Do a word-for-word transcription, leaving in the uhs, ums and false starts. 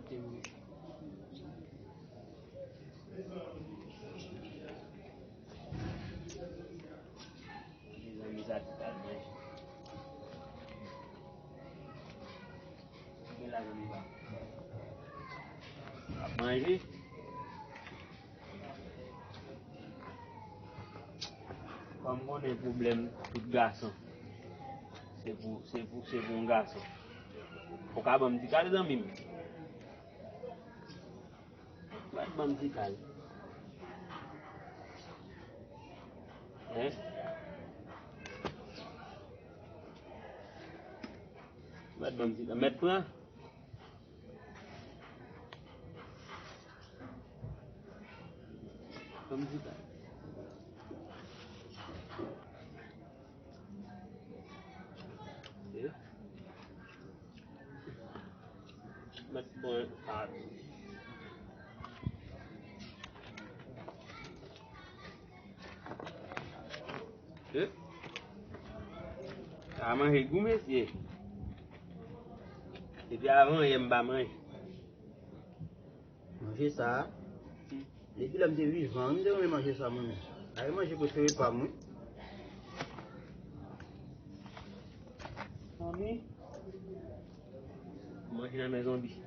Mezanmi, sa ti pral manje. Men la, zanmi pa. Ap manje. Kòm konnen pwoblèm tout gason, se pou, se pou, se pou yon gason. Ou ka ban m ti kal, zanmi m? Ou pa t ban m ti kal. Hein? Ou pa t ban m ti kal. Mèt pran. Ban m ti kal. Eh? Mèt bon, a. Eh? A manje gou, mesye. Depi avan yè m pa manje. Manje sa a. Depi lè m te vivan, m te renmen manje sa, mwen menm. Ay, manje prefere pa m, wi. Zanmi, manje nan men zonbi.